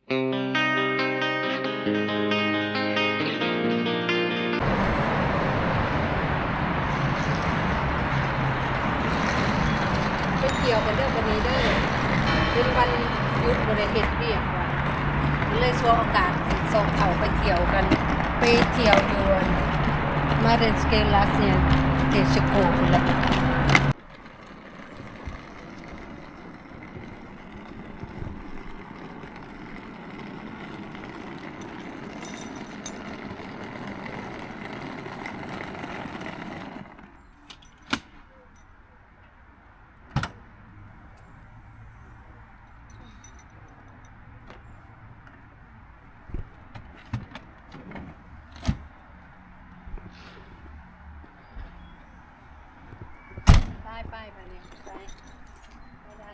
ໄປທ່ຽວກັນເດີ ມື້ນີ້ເດີ ເປັນວັນຢຸດ ບໍ່ໄດ້ເຮັດວຽກ ວ່າ ເລີຍສວຍໂອກາດ ສອງເຖົ້າໄປທ່ຽວກັນ ໄປທ່ຽວຢູ່ Marianska Láznia ເທສໂກພຸ້ນລະ. ໄປ ໄປ ໄປນີ້ ໄປ ໄປໄດ້.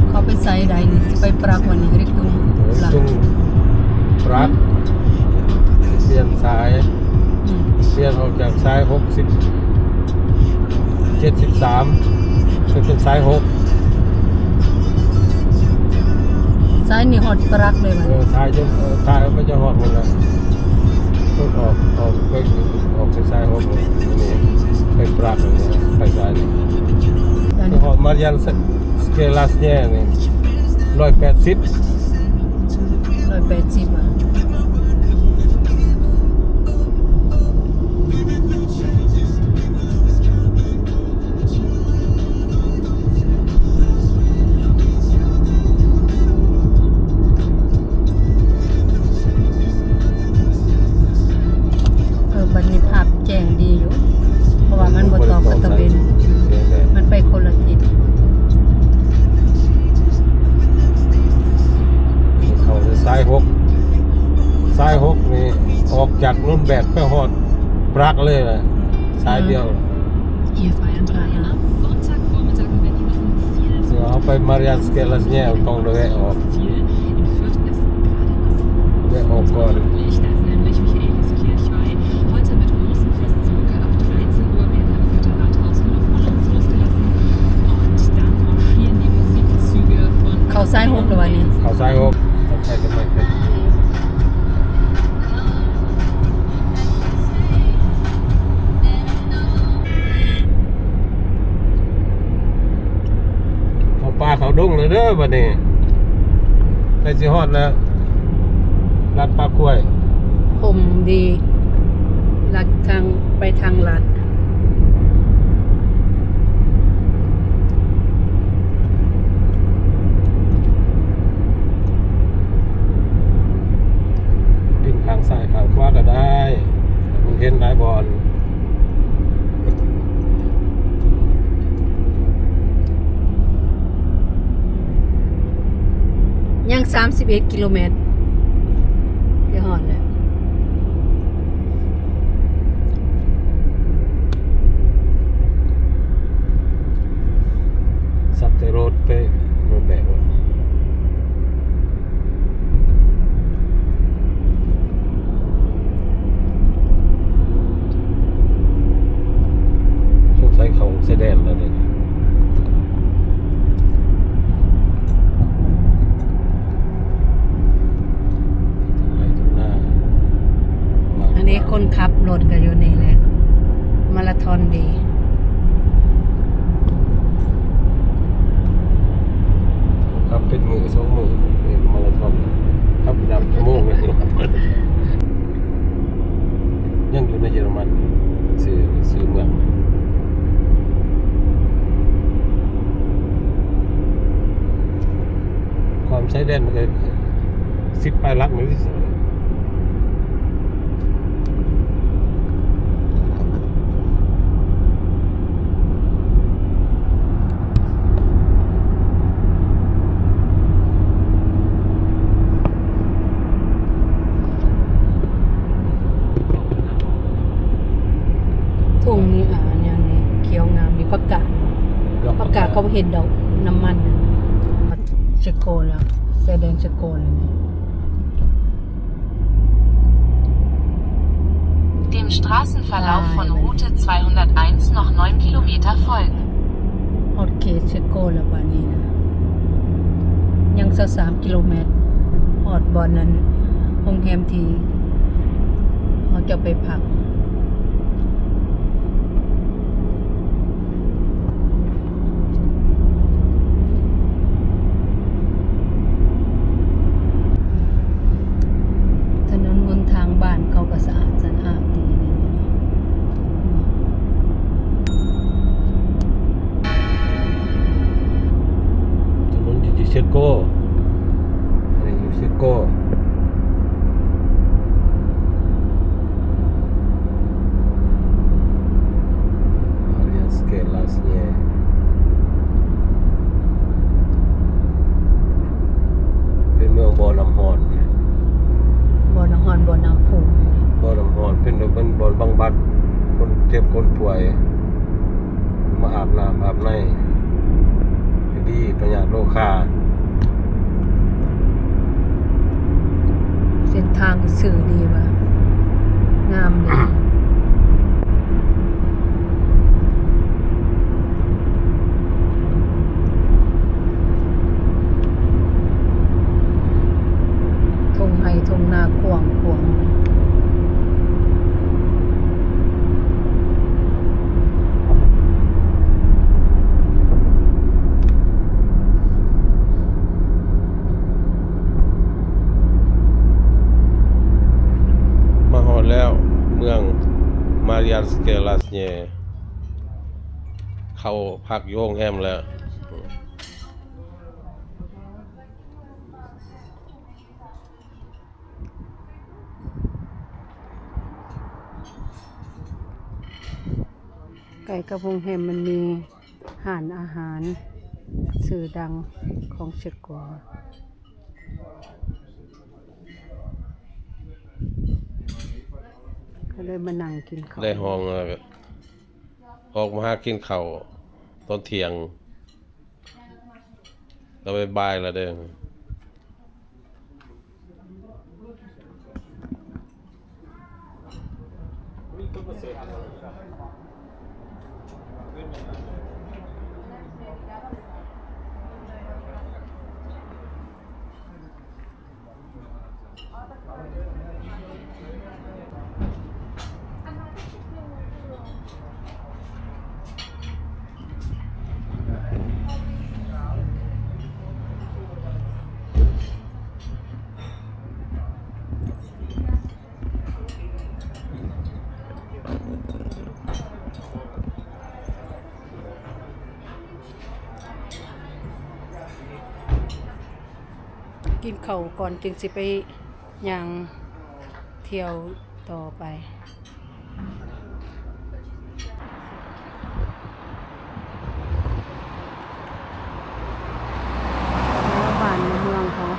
ເຂົ້າໄປໃສໃດນີ້? ຊິໄປປຣາກວັນນີ້ ເຮົາໄດ້ຂຶ້ນປຣາກ ປຣາກ ປ່ຽນສາຍ ອືມ ປ່ຽນອອກຈາກສາຍຫົກສິບ ເຈັດສິບສາມ ໄປເປັນສາຍຫົກ ສາຍນີ້ຮອດປຣາກເລີຍຫວາ? ເອີ ສາຍຈົນ ເອີ ສາຍມັນຈະຮອດໝົດແລ້ວ ອອກ ອອກໄປ ອອກໄປສາຍຫົກ ນີ້ໄປປຣາກ ໄປສາຍນີ້ ໄປຮອດມາຣຽນສະເກລາສເນຍນີ້ ຮ້ອຍແປດສິບ ຮ້ອຍແປດສິບ ອະ. ເອີ ບັດນີ້ພາບແຈ້ງດີຢູ່ ເພາະວ່າມັນບໍ່ຕອບກັບຕາເວັນ ມັນໄປຄົນລະທິດ. ເຂົ້າສາຍຫົກ ສາຍຫົກນີ້ອອກຈາກລຸນແບກໄປຮອດປຣາກເລີຍແຫຼະ ສາຍດຽວ. ເຮົາໄປມາຣຽນສະເກລາສເນຍ ຕ້ອງໄດ້ແວະອອກ ແວະອອກກ່ອນ. Hm. ເຂົ້າສາຍຫົກແລ້ວຫວານີ້? ເຂົ້າສາຍຫົກ ຕ້ອງໃຊ້ກັນໄປ. ເຂົ້າປ່າເຂົ້າດົງແລ້ວເດີບັດນີ້ ໃກ້ຊິຮອດແລ້ວ ລັດປ່າກ້ວຍ ຮົ່ມດີ ລັດທາງ ໄປທາງລັດ. ປິ່ນຂ້າງຊ້າຍຂ້າງຂວາກໍໄດ້ ມັນເຫັນຫຼາຍບ່ອນ. ຍັງສາມສິບເອັດກິໂລແມັດ ຈະຮອດແລ້ວ. ສັບແຕ່ລົດໄປ ລົດແບກ ສົງໄສເຂົ້າຊາຍແດນແລ້ວນີ້. ອັນນີ້ຄົນຂັບລົດກໍຢູ່ນີ້ແຫຼະ ມາລາທອນດີ ຂັບເປັນມື້ສອງມື້ ເປັນມາລາທອນ ຂັບໄປນຳຊົ່ວໂມງ ຍັງຢູ່ໃນເຢຍລະມັນ ຊື່ ຊື່ເມືອງ ຄວາມຊາຍແດນມັນກໍສິບປາຍຫຼັກນີ້. ທົ່ງນີ້ ອາ ແນວນີ້ຂຽວງາມ ມີຜັກກາດ ດອກ ຜັກກາດເຂົາເຮັດດອກນ້ຳມັນ ເຊັກໂກແລ້ວ ຊາຍແດນເຊັກໂກແລ້ວນີ້. Straßenverlauf von Route zweihunderteins noch neun Kilometer folgen. ຮອດເຂດເຊັກໂກແລ້ວບາດນີ້ນະ ຍັງຊາວສາມກິໂລແມັດ ຮອດບ່ອນນັ້ນ ໂຮງແຮມທີ່ເຮົາຈະໄປພັກ. ຖະໜົນຫົນທາງບ້ານເຂົາກໍສະອາດສະອ້ານດີເດ. ຖະໜົນຢູ່ເຊັກໂກ ອັນນີ້ຢູ່ເຊັກໂກ. Mariánske Lázně ເປັນເມືອງບໍ່ນ້ຳຮ້ອນ. ບໍ່ນ້ຳຮ້ອນ ບໍ່ນ້ຳພຸ ບໍ່ນ້ຳຮ້ອນ ເປັນ ເປັນບ່ອນບຳບັດຄົນເຈັບຄົນປ່ວຍ ມາອາບນ້ຳອາບໃນ ດີ ພະຍາດໂລຄາ. ເສັ້ນທາງຊື່ດີວ່າ ງາມດີ. ທົ່ງໄຮ່ທົ່ງນາກວ້າງຂວາງ. ມາຮອດແລ້ວ ເມືອງ Mariánske Lázně ເຂົ້າພັກຢູ່ໂຮງແຮມແລ້ວ. ໃກ້ກັບໂຮງແຮມມັນມີຮ້ານອາຫານຊື່ດັງຂອງເຊັກໂກ ກໍເລີຍມານັ່ງກິນເຂົ້າ ໄດ້ຫ້ອງແລ້ວກໍ ອອກມາຫາກິນເຂົ້າຕອນທ່ຽງ ແລ້ວບ່າຍໆແລ້ວເດີ້. ກິນເຂົ້າກ່ອນຈຶ່ງຊິໄປຍ່າງທ່ຽວຕໍ່ໄປ. ບ້ານເມືອງເຂົາ.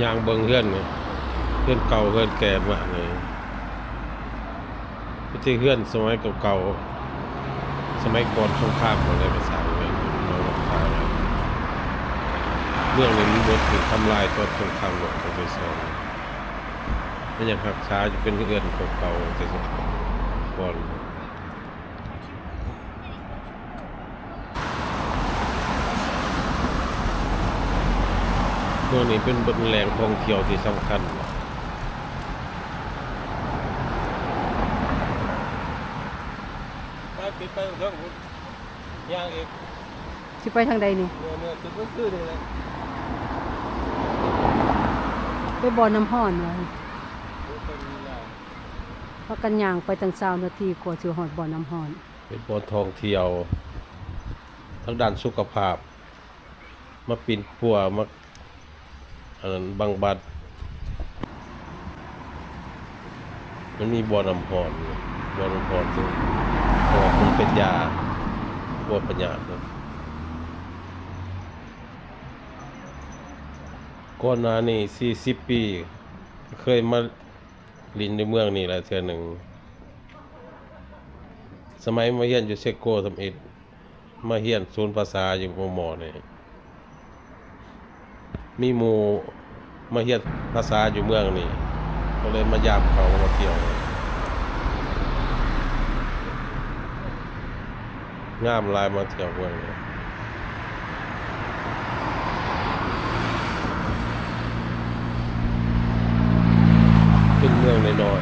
ຍ່າງເບິ່ງເຮືອນນີ້ ເຮືອນເກົ່າເຮືອນແກ່ມາກນີ້ ມີແຕ່ເຮືອນສະໄໝເກົ່າໆ ສະໄໝກ່ອນສົງຄາມພຸ້ນແຫຼະ ໄປສ້າງເຮືອນເມືອງນີ້ ມັນບໍ່ຖືກທຳລາຍຕອນສົງຄາມໂລກຄັ້ງທີສອງ ມັນຍັງຮັກສາຢູ່ ເປັນເຮືອນເກົ່າໆ ແຕ່ສົງຄາມກ່ອນ. ເມືອງນີ້ເປັນ ເປັນແຫຼ່ງທ່ອງທ່ຽວທີ່ສຳຄັນ. ໄປ ປິດໄປເທິງພຸ້ນ. ຍ່າງອີກ ຊິໄປທາງໃດນີ້? ເມືອ ເມືອຂຶ້ນໄປຊື່ນີ້ແຫຼະ ໄປບໍ່ນ້ຳຮ້ອນວ່າ. ໂອ້ ໄປນີ້ລະ ພາກັນຍ່າງໄປຕັ້ງຊາວນາທີກວ່າຊິຮອດບໍ່ນ້ຳຮ້ອນ. ເປັນບ່ອນທ່ອງທ່ຽວທາງດ້ານສຸຂະພາບ ມາປິ່ນປົວ ມາ ອັນນັ້ນ ບຳບັດ ມັນມີບໍ່ນ້ຳຮ້ອນ ບໍ່ນ້ຳຮ້ອນ ເພາະວ່າມັນເປັນຢາປົວພະຍາດ. ກ່ອນໜ້ານີ້ສີ່ສິບປີ ເຄີຍມາຫຼິ້ນຢູ່ເມືອງນີ້ແຫຼະເທື່ອໜຶ່ງ ສະໄໝມາຮຽນຢູ່ເຊໂກທຳອິດ. ມາຮຽນສູນພາສາຢູ່ ມມ ນີ້ ມີໝູ່ມາຮຽນພາສາຢູ່ເມືອງນີ້ ກໍເລີຍມາຢາມເຂົາ ມາທ່ຽວ ງາມຫຼາຍ ມາທ່ຽວເມືອງນີ້. ເປັນເມືອງນ້ອຍ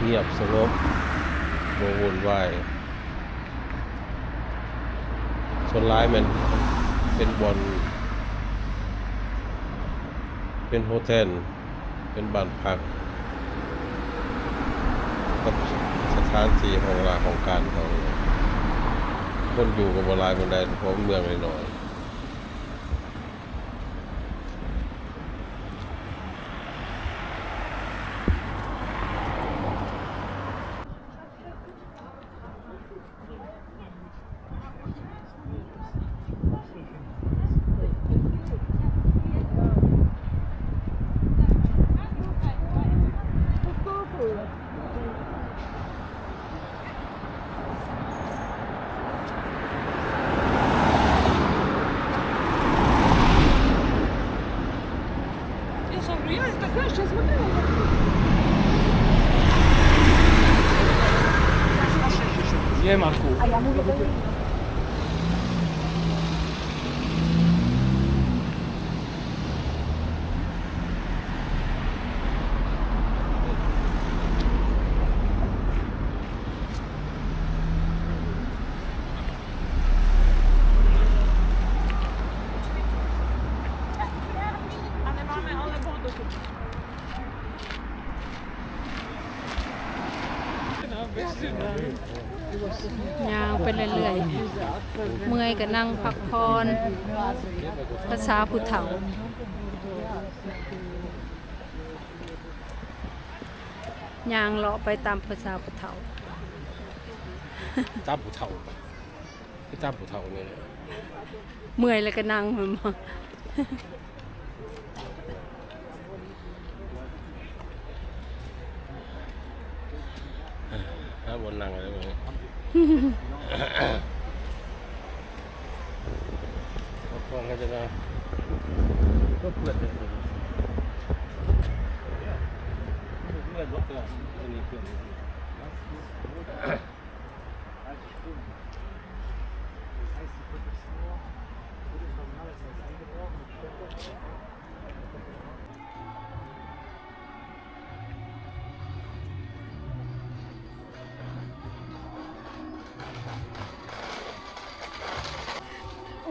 ໆ ງຽບສະຫງົບ ບໍ່ວຸ່ນວາຍ. ສ່ວນຫຼາຍແມ່ນເປັນບ່ອນ ເປັນໂຮເທນ ເປັນບ້ານພັກ ກັບສະຖານທີ່ຫ້ອງລາຫ້ອງການເຂົາ. ຄົນຢູ່ກໍບໍ່ຫຼາຍປານໃດ ເພາະເມືອງນ້ອຍໆ. Nie ma kół. Ale mamy, ale było do kupienia. ຍ່າງໄປເລື້ອຍໆ ເມື່ອຍກໍນັ່ງພັກຜ່ອນ ພາສາຜູ້ເຖົ້າ ຍ່າງເລາະໄປຕາມພາສາຜູ້ເຖົ້າ ຕາມຜູ້ເຖົ້າ ຄືຕາມຜູ້ເຖົ້ານີ້ແຫຼະ ເມື່ອຍແລ້ວກໍນັ່ງແມ່ນບໍ່? ຫາບ່ອນນັ່ງແລ້ວເບິ່ງ ພັກຜ່ອນກັນຈັກໜ້ອຍ ກໍເປື້ອນເລີຍ ເປື້ອນເບິດເທື່ອ ອັນນີ້ເປື້ອນ.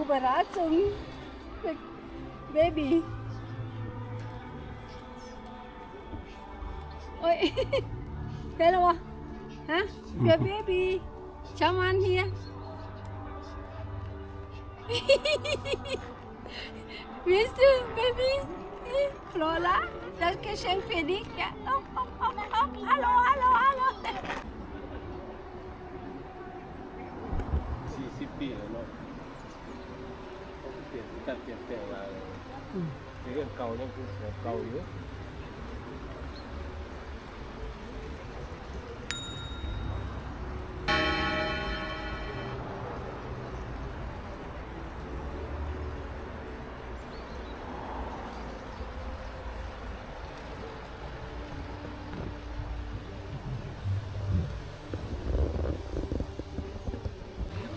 Überraschung. Baby. Oi. Hello. Huh? Your baby. Come on here. Miss you, baby. Flora, das Geschenk für dich. Ja. Oh, oh, oh, oh. Hallo, hallo, hallo. ສີ່ສິບປີແລ້ວເນາະ ເປັນການປ່ຽນແປງຫຼາຍ. ອືມ ເຮືອນເກົ່າຍັງເປັນເຮືອນເກົ່າຢູ່.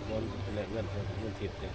ບ່ອນແລກເງິນ ເງິນທິບເດ້.